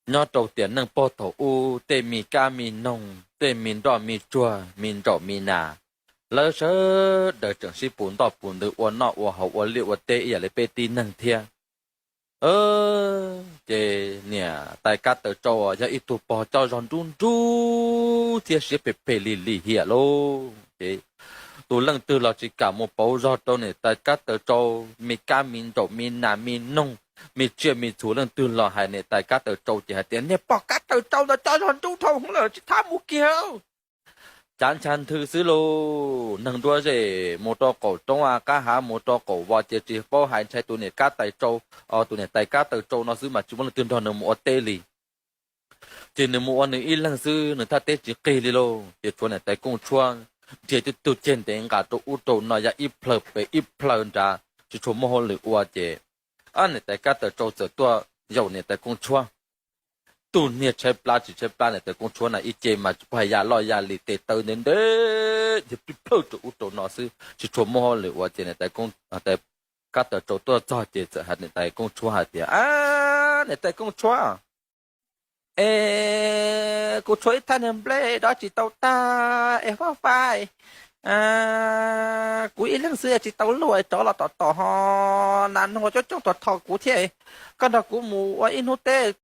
Nyob rau tiam neej pog thaum ub tej me kab me noog, tej me nroj me tsuag, me ntsaum me nas, lawv sawv daws tseem sib pus ntoj pus ntws ua noj ua haus ua liaj ua teb ib yam li peb tib neeg thiab. Ces niam tais kab taws tsau yog ib tug pog coj zog nrub nrub thiab siab phem phem lig lig hiam lauj. Ces tus leej twg los tsis kam mus pauv zog rau niam tais kab taws tsau me kab me ntsaum me nas me noog, me tsiaj me txhu, leej twg los hais niam tais kab taws tsau ces hais tias, Niag pog kab taws tsau ntawd coj zog nrub dhau hwv lawm, tsis thab mus kiag. Cav ncha nthwv xwb lauj, neeg nruab zej mus rau qaum roob a, qab hav mus rau qaum vos ces tsis paub hais, ntshai tus niam kab tais tsau, tus niam tais kab taws tsau no xwb mas tsis muaj leej twg nrog nws mus ua teb li. Ces nws mus ua nws ib leeg xwb, nws thaj teb tsis qig li lauj. Ces tshuav niam tais kooj tshuab nrhiav tib tug ceg ntev nqa rau ub rau no ya ib plhaw pem ib plhaw nrad tsis tshua muaj hauj lwm ua ces niam tais kab taws tsau txawm tuaj yaum niam tais kooj tshuab. Tus niag tshaib plab tsis tshaib plab, niam tais kooj tshuab na ib ce mas tsis paub hais ya loj ya li, tes taw ntev ntev, nrhiav pib plhaw rau ub rau no xwb tsis tshua muaj hauj lwm ua ces niam tais kab taws tsau tuaj txog ces txawm hais niam tais kooj tshuab hais tias, Ab, niam tais kooj tshuab, es kuv tshuav ib thaj niag nplej dob tsis tau tag es fab fab, kuv ib leeg xwb tsis tau luaj, tsov los tom tom ho nas noog coob coob tom thom kuv thiab, koj nrog kuv mus ua ib hnub teb